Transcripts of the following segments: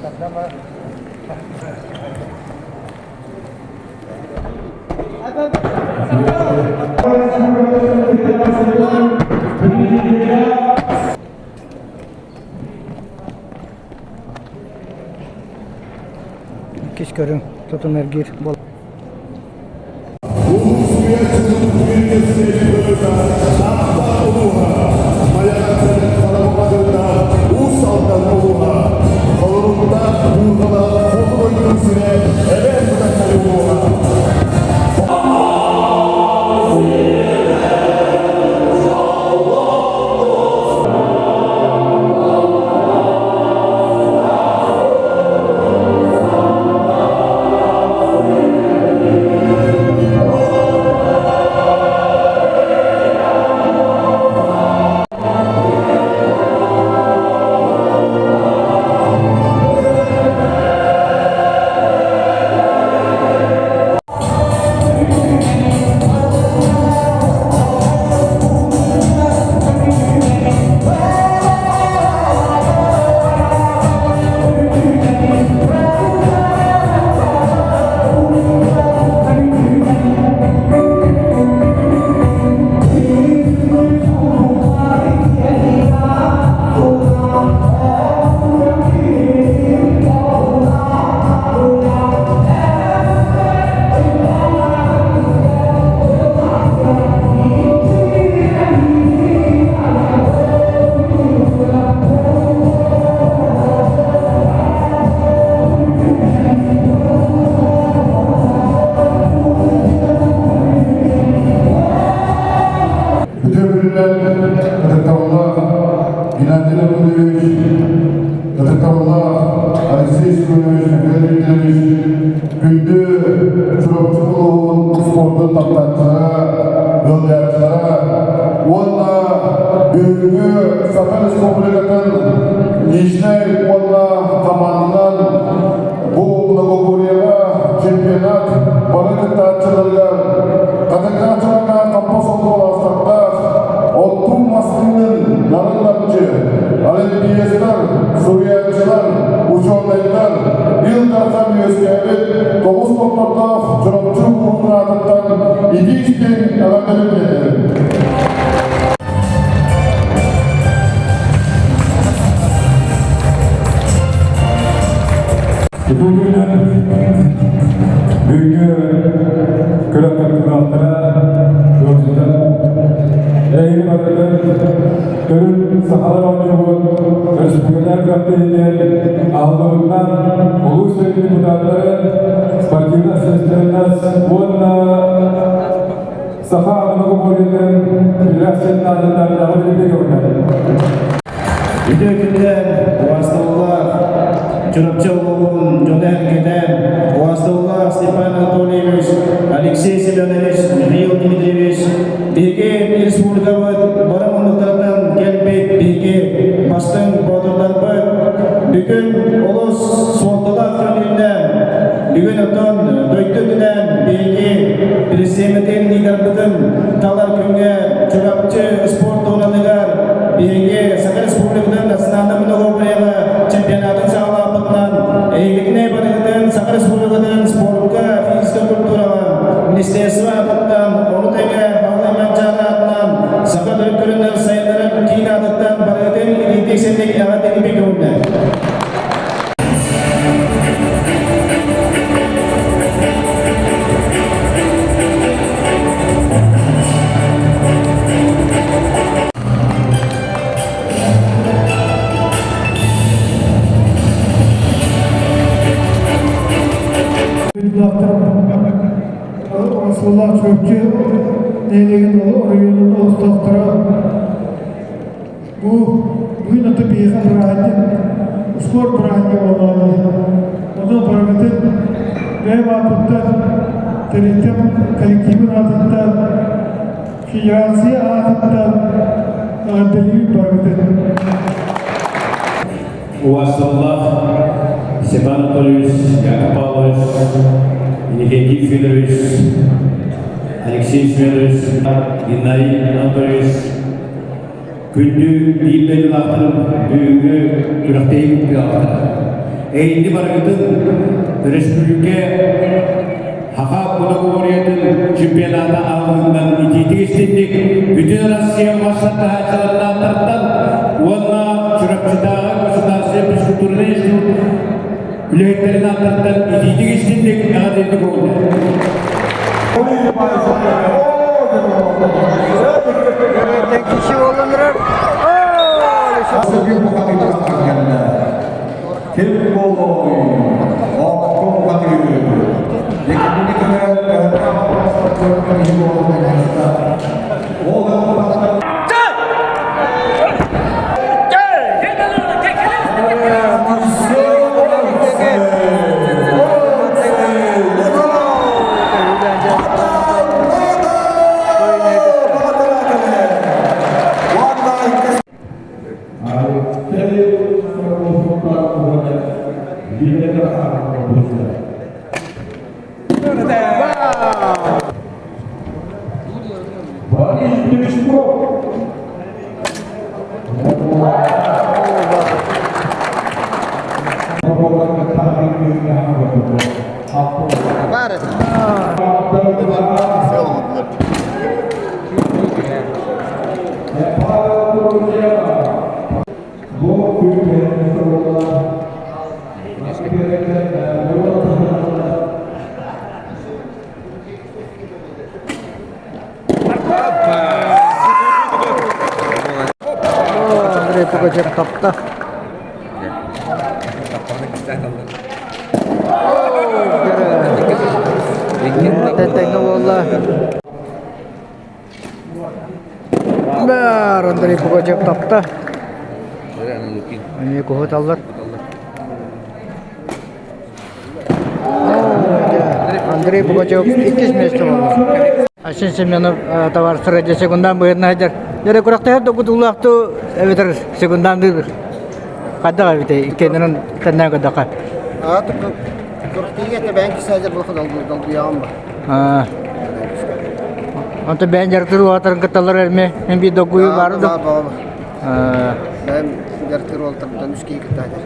Иккис көрүҥ тутум эргиир буол. Уус Алдан улууһа, Холоруктаах буурҕалаах хоту дойду сирэ Эбээн Бытантай улууһа. Үтүө күнүнэн ытыктабыллаах Геннадий Анатольевич, ытыктабыллаах Алексей Семенович Михаил Викторович, күндү Чурапчы улууһун спордун таптааччылара, ыалдьааччылара уонна бүгүҥҥү Саха Республикатын личнэй уонна хамаанданан бу многоборьеҕа чемпионат бары кыттааччыларыгар катыктааччыларга компас оттуолаастардаах оттуу массыынын нарын-намчы олимпиецтар, суруйааччылар, учуонайдар Ил Дархан үөскээбит тоҕус томтордоох Чурапчы улууһун аатыттан итии-истиҥ эҕэрдэлэрин тиэрдэбин. Бүгүнэн бүгүҥҥү күрэх кыттыылаахтара ыалдьыттар эһиги барытын төрүт сахалар оонньуубут өрөспүүбүлүкэлээх күрэхтэһиитин аһыллыбытынан улуус депутаттарын спортивнай общественность уонна саха многоборьетын федерациятын аатыттан эҕэрдэлииргэ көҕүлээтим. Үтүө күнүнэн убаастабыллаах Чурапчы улууһун дьоно-сэргэтэ, убаастабыллаах Степан Анатольевич, Алексей Семенович, Михаил Дмитриевич, биһиги республикабыт бары муннуктарынан кэлбит биһиги бастыҥ боотурдарбыт бүгүн олус суолталаах күнүнэн бүгүн оттон дойду үрдүнэн биһиги президеммитин лидербытын талар күҥҥэ Чурапчы спорт туонаныгар биһиги Саха Республикатын национальнай многоборьеҕа чемпионатын саҕалаабытынан эһигитинэй барыгытын Саха Республикатын спорка, физическэй культураҕа министерство аатыттан, ону тэҥэ Баһылай Манчаары аатынан Саха төрүт көрүҥнэр сайыннарар киин аатыттан барыгытын илиитик-сэнник эҕэрдэлиибин көҥүллээн. Расуллаах Чурапчы нэһилиэгин оройуонун олохтоохторо бу бүгүн аты биһиэхэ бырааһынньык спорт бырааһынньыга буоллаҕа Онон барыгытын бэйэм ааппыттан тэрилтэм коллективын аатыттан федерация аатыттан эҕэрдэлиибит барыгытын. Убаастабыллаах Степан Анатольевич, Яков Павлович, Иннокентий Федорович, Алексей Семенович, Геннадий Анатольевич, күндү биир дойдулаахтарым бүгүҥҥү күрэхтэһии кыттыылаахтара. Эйини барыгытын өрөспүүбүлүкэ Хаха многоборьетын чемпионата аҕалыытынан итиитик истинник бүтүн Россия мастар таһааччылардаахтартан уонна Чурапчытааҕы государственный физкультурный институт үлэһиттэрин ааттарыттан итиитик истинник эҕэрдэлик угунна. Киши болланырар. Ким болой, оттон батыр. Андрей Пугачев тапта. Тэҥҥэ буолла. Баар Андрей Пугачев тапта. Эмиэ куһуталлар. Андрей Пугачев иккис место буолла. Асин Семенов товарыстара дьэ секундан быһыытынан сылдьар. Дьэ күрэхтэһэр докутуулаахтуу эбэтэр секундандыыр хайдах эбитэй иккиэннэрин тэннээн көрдөххө. Күрэхтэһиигэ тэбээн кисээдэр буолха долгуйаҕын ба. Онто бэйэн дьарыктыыр уолаттарын кытталлар эрми мин биир долгуйуу баар да. Бэйэм дьарыктыыр уолаттарбыттан үс киһи кыттаатар.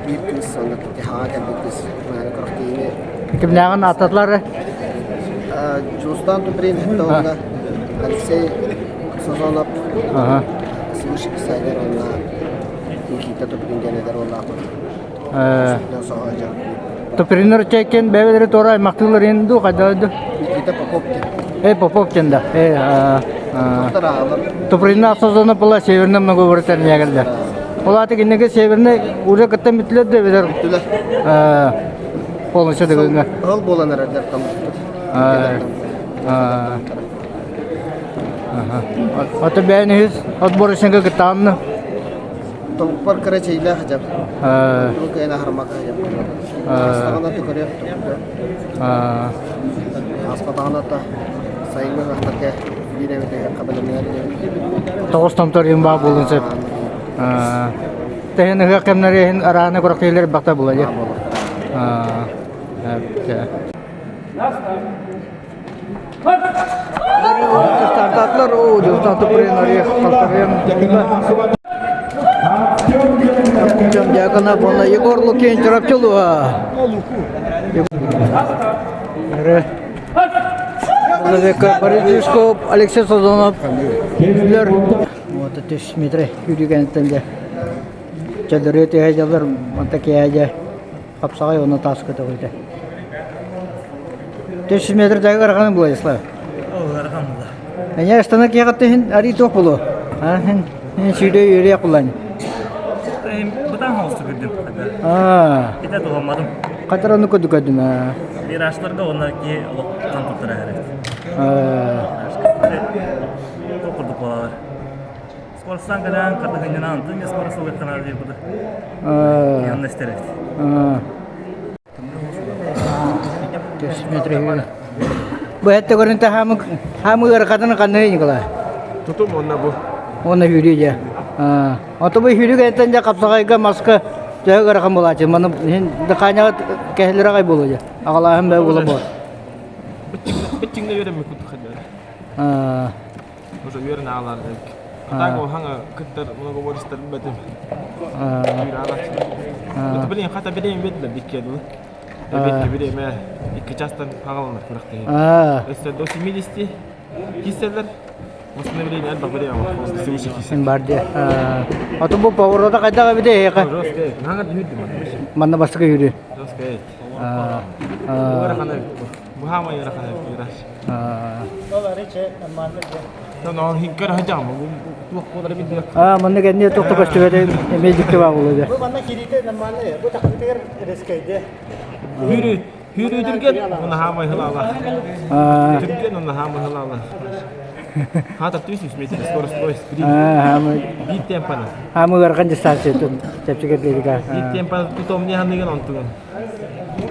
Биир кыыс онно хаҥа кэлбит кыыс күрэхтэһиини Кимнээҕин ааттатылар Дьулустаан Туприн уонна Алексей Сазонов Свыше писатель уонна Никита Туприн диэн эдэр уоллаахпыт. Туприннар чайкен бэйэлэри туора аймахтыылар иһин дуу хайда дуу? Никита Попов диэн. Попов диэн да. Тупринна Сазонов была северным многоборье келді. Ол аты киниге северный уже кытта мүттүлэр да эбэтэр Бүттүлэр. полностью дыгыҥҥа. Ыал буолан эрэрдэр таммыппыт. Ото бэйэн үһүс отбор ишенге кыттаанны. Тобукпар кыра чэйлээх дьап. Бу кыайан аһармакка дьап. Астаҕына төкөрүөх төкөрүөх. Аспатаҕына та сайыҥҥы ыһыахтарга биир эмит ыһыахха бэлэмнэнэр диэбит. Тоҕус томтор иһин баа буолун сөп. Тэһин ыһыах кэмнэри иһин арааны күрэхтэһиилэр бахта була дьэ. Стартатлар о Дьакана буолла Егор Лукин Чурапчылуа. Борис Алексей Сазонов. Вот это Дмитрий Юрьевич дьэ чөлөрүө түһэ дьаллар онто киэһэ дьэ хапсаҕай уонна тааска көтөҕүтэ. Түс метр дагы ырахан була Яслав. Ыарахан була. Эне астана киэҕэ түһүн арий туох булу? А хин хин сүүрэ үөрүйэх буллан. Бытаан холсту көрдүм. Аа. Ите туһаммадым. Хатар ону көдү көдүм аа. Вираштарга онна ки олох туттара эрэ. Аа. Курдук буолалар. Скоростан кэлэн кардыгынньанан тыҥ скорость ылыктанар диир Янна истерет. Бу этте көрүнтэ хаамы хаамы ыарахатын ханны Николай? Тутум онна бу. Онна хүрүү дьэ. Ото бу хүрүү кэнтэн дьэ хапсаҕайга маска төһө ыарахан буолааччы. Маны иһин дыхааньаҕа кэһэллэр аҕай буолуо дьэ. Аҕалааһын бээ буола буол. Битчиҥне үөрэммит курдук хаддара. Уже үөрэн аалар эбик. А так ол хаҥа кыттар многоборецтар бэтим. Блин, хата билиэн бедилер дикке дылы. Эбетке биреме 2 частан хагаланар күрэхтэһии. Өссө до 70 киселер. Осыны билейин элбэх билейин свыше кисел. Бар дии. Ото бу поворота хайдах эбитий эһиэхэ? Жестко. Наңар жүрдүм. Манна бастакы жүрүү. Жестко. Ыарахана бу хаамай ыарахана бит. Манна кэнниэ туох да көстүбэтэ эмиэ дьикти баа буолуо дии. Бу манна кириитэ нормальный, бу тахсытыгар резкэйде. Хүрүү түрген, уна хаамай хылаала. Түрген, уна хаамай хылаала. Хата 300 метр скоростной спринт. Биир темпаны. Хаамы ыарахан дистанция тут чэпчэки диэбигэ. Биир темпаны тутом не ханыгын онтугун.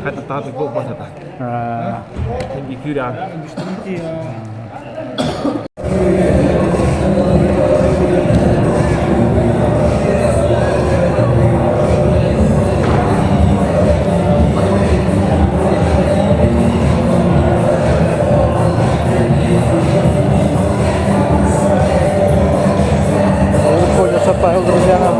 Хата тааты гол басата. Күрән. Колеса Павел Друзьянов.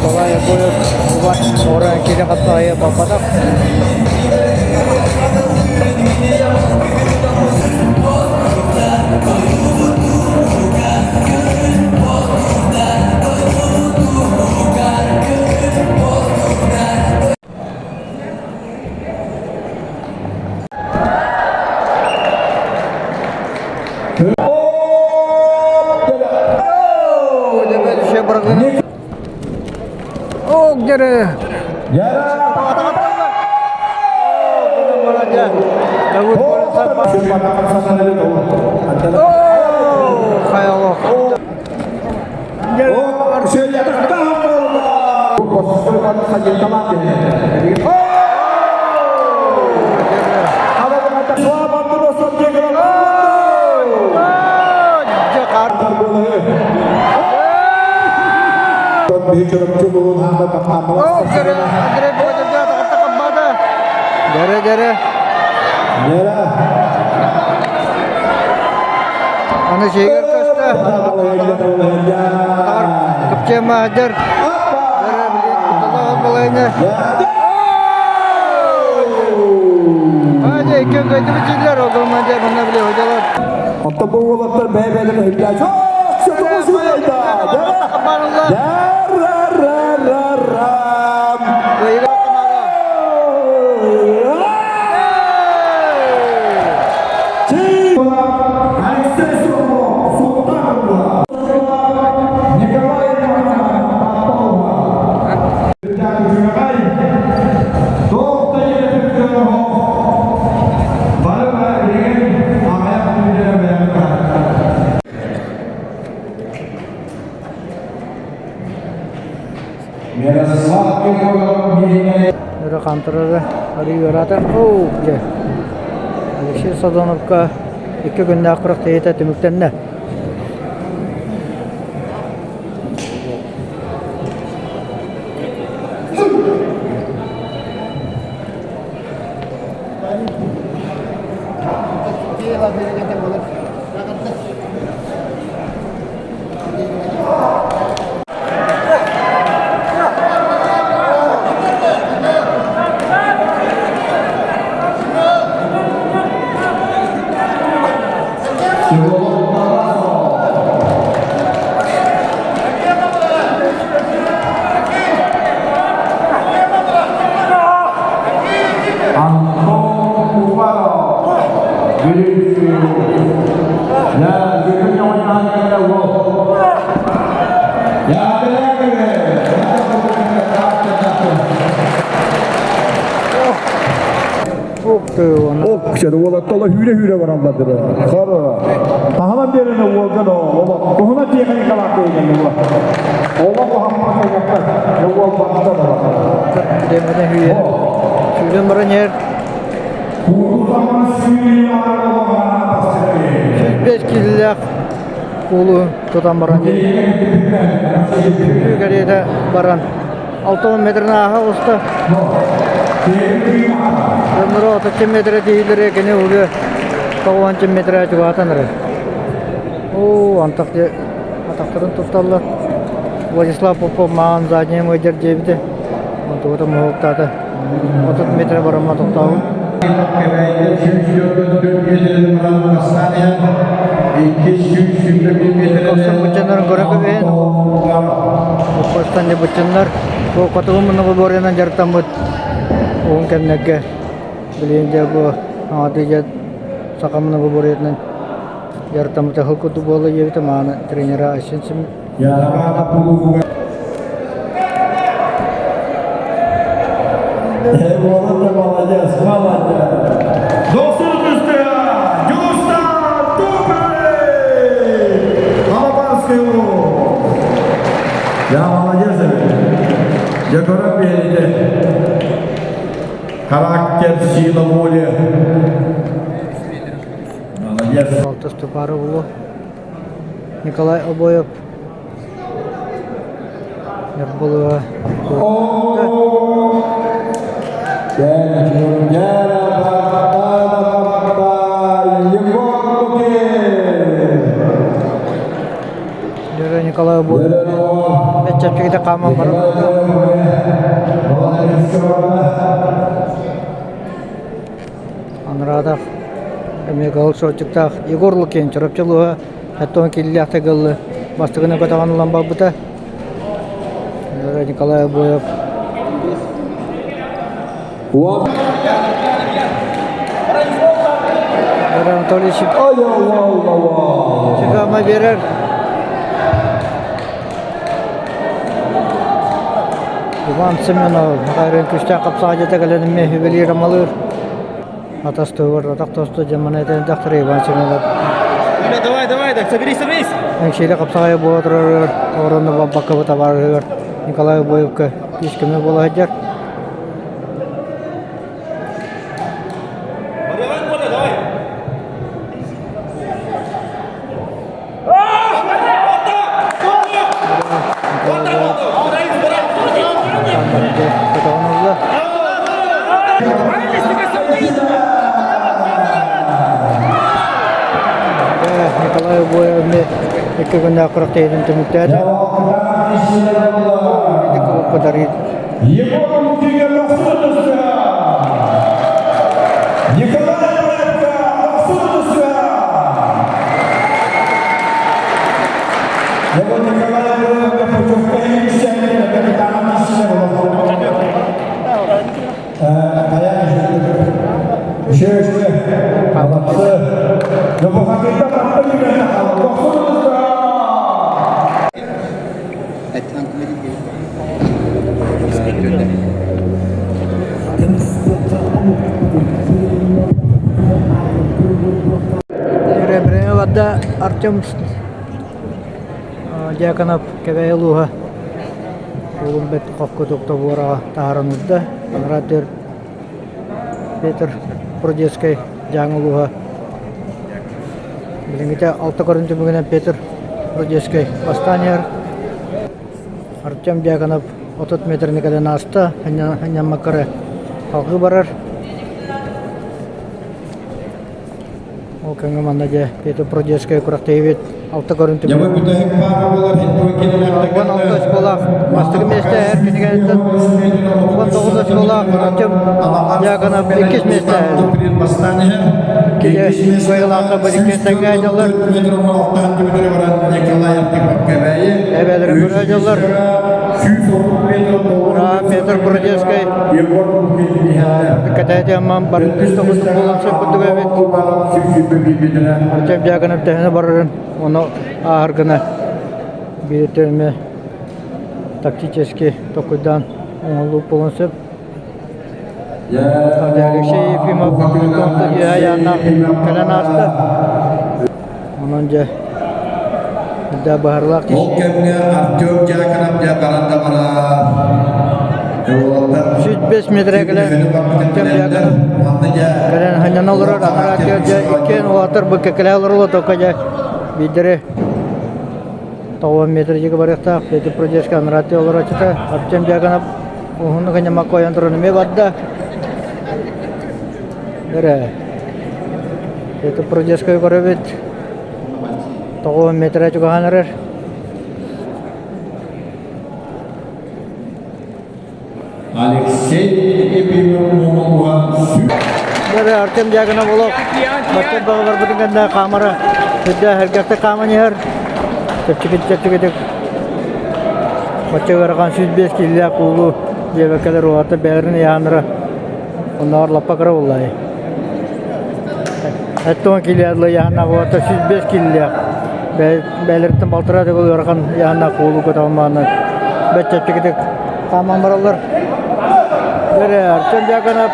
Николай Яковлев оран киирэн хаптаҕайы баппатах. Аны сиигэр көстө. Кыпчыамаадыр. Балайны. Hadi икки көйдүбүтүлэр огроманде мына биле хожалар. Отто бу уолаттар бэйэ-бэйэлэрин өйдөөн Өрө хаамтарара арыы ыараата. Оо, дьэ. Алексей Сазоновка икки күннээх күрэхтэһиитэ түмүктэннэ. Ок, уолаттала hüre-hüre бараллар Хара. Таханан берене уолган ола. Туһуна техникалаах көйгөн була. Ола кухамма көйгөттөр. Уол бакта да бар. Демеден hüye. Сүүрэн баран иһэр. 105 киилэлээх. куулу тутан баран сүүрүү кэриэтэ баран 60 метрин ааһа оҕуста. Дьонноро 30 метрэ тиийдилэр кини уже 90 метрэ чугаһатан эрэр. Оо, антах дьэ атахтарын тутталлар. Владислав Попов маҕан задний мойдер диэбитэ. Онтубута моһуоктаата. 30 метрэ барамма тохтообут. Көхсүн быччаннарын көрө көбүһэн, Уппастан быччаннар бу хотугу муннугу буорунан дьарыктаммыт уһун кэмнэргэ билигин дьэ бу аҥаардыы дьэ саха муннугу буоруйатынан дьарыктаммыта сыл курдук буолла диэбитэ мааны тренера Айсен Сим Молодец, молодец. Достур түстэ Дьулустан Тупрей! Алапанский улуус. Я молодец. Я көрөн биэрите. Характер, сила воли. Молодец. Алтыс тупары булу. Николай Обоев Ньурбулуга Дөрө Николай Обоев бэт чэпчэкитэ хааман баран Анраадах эмиэ кыһыл суотчуктаах Егор Лукин Чурапчы улууһа оттон киллээх тыгыллы бастакыны көтөҕөн ылан барбыта. Николай Обоев Анатолий Сигама биэрэр. Иван Семенов Михаил күүстээх хапсаҕайдьыта кэлэн эмиэ ювелир амалыыр. Атас туһугар атах тосту дьамана этэн дьахтар Иван Семенов. Давай, давай, так, соберись, соберись! Эҥсиэли хапсаҕайа буола турарыгар, оронно баббакка табаарыһыгар Николай Обоевка күүс көмө буола сылдьар. Давай! Николай Обоев икки күннээх күрэхтэһиитин түмүктээтэ. Подарит. Николай Барда Артем Дьяконов Кэбээйи улууһа уолун бэрт хоккутук тобуораҕа таһааран уурда. Анараа Петр Прудецкай Дьааҥы улууһа билиҥҥитэ алта көрүҥ түмүгүнэн Петр Прудецкай бастаан иһэр. Артем Дьяконов 30 метрини кэлэн ааста, анньаммакка эрэ салгыы барар. Ол кэмҥэ манна дьэ Петр Прудецкай күрэхтэһиибит алта көрүҥ түмүгүнэн 16 очколаах бастакы миэстэ эр кинигэттэн 19 очколаах Артем Дьяконов иккис миэстэ Кини кыайыылаахтар бу иккис тэҥҥэ дьоллор эбээлэрин көрө дьоллор Петр Бродецкай кэтээтиэмман бары тоҕус буолан сөппүттүк эбит Артем Дьяконов төһөнү барарын ону ааһар гына бииртэн эмэ тактически токуйдаан оҥоһуллубут буолуон сөп. Алексей Ефимов айааннаах кэлэн ааста. Онон дьэ да баһарлаах Ол кэмҥэ Артем Дьяконов дьэ баран да барар. 105 метрэ кэлэн Артем Дьяконов кэлэн ханньана олорор, анараа дьэ иккиэн улаатар бу кэккэлэһэ олороллор, только дьэ биирдэри. 90 метр дьиги барыахтаах. Петр Прудецкай анараа олороччута. Артем Дьяконов уһуннук ньамакка ойон туран эмиэ барда. Эрэ. Петр Прудецкай көрөбүт. 90 метр чугаһаан эрэр. Алексей Епимов Муҥуһа Бары Артем Дьяконов олох баттан баҕаларбытын кэннэ хаамара сүрдээх эргэхтик хааман иһэр. Чэпчэки-чэпчэкитик бачча ыарахан 105 киилэлээх куулу диэбэккэлэр уолаттар бэйэлэрин ыйааннара оннооҕор лаппа кыра буоллаҕай. 70 киилэ ыйааһыннаах уолаттар 105 киилэлээх бэйэлэриттэн балтараа төгүл ыарахан ыйааһыннаах куулу көтөҕөн бараннар бэрт чэпчэкитик хааман бараллар. Бэрэ Артем Дьяконов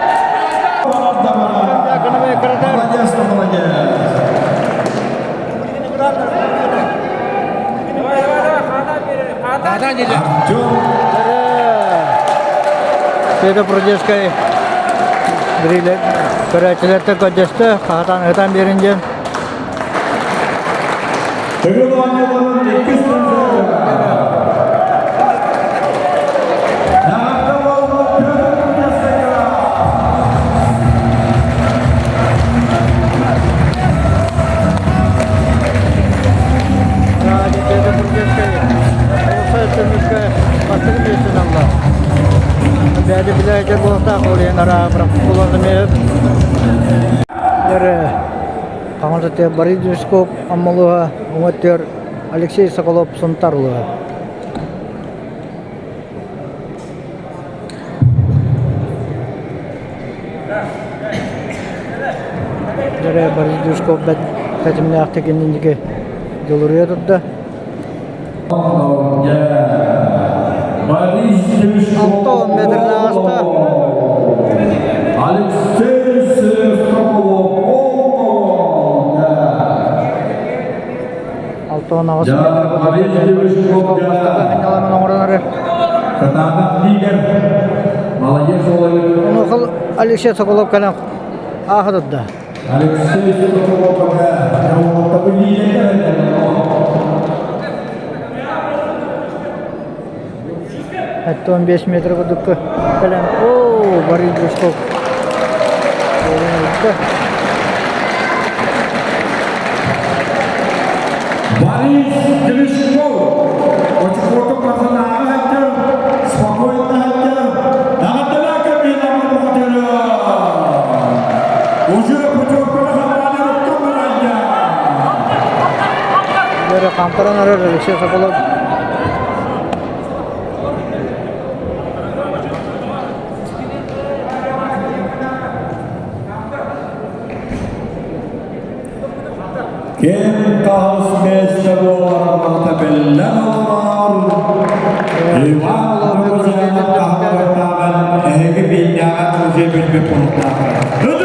Артем Дьяконов эккирэтэр. Молодец, молодец. Артем Петр Прудецкай көрөөччүлэртэн көрдөстө, хаһытан ыһытан биэрин диэн. Төгүл оонньууларын иккис Бэйди билээчэ буолтаах ол иһин араа бырах Хаҥас Борис Дюшков Аммалыһа, уҥа өттүгэр Алексей Соколов Сунтарлыһа. Дьэ Борис Дюшков бэрт тэтимнээхтик инники дьулуруйа турда. Борис Дюшков 6 метрден ааста. Алексей Соколов 6 метр Борис Дюшков бастакы оҥорон эрэр. Кытаанах лидер. Молодец Онуоха Алексей Соколов кэлэн ааха турда. Алексей Соколов Оттон 5 метр курдук кэлэн, оо, Борис Глушков Борис Глушков очукуоту пацанаҕа сылдьар, спокойно сылдьар, даҕатталаа кабинамы бухатыры. Уже путевканы хабааны оттон барайда. Бары хаамтаран эрэр Алексей Соколов. Ким хаһыс миэстэ буолара биллэн олорор. Иван Рузанов таһаарыктааҕын эһиги биирдээҕин музей билбит курдуктаахтар.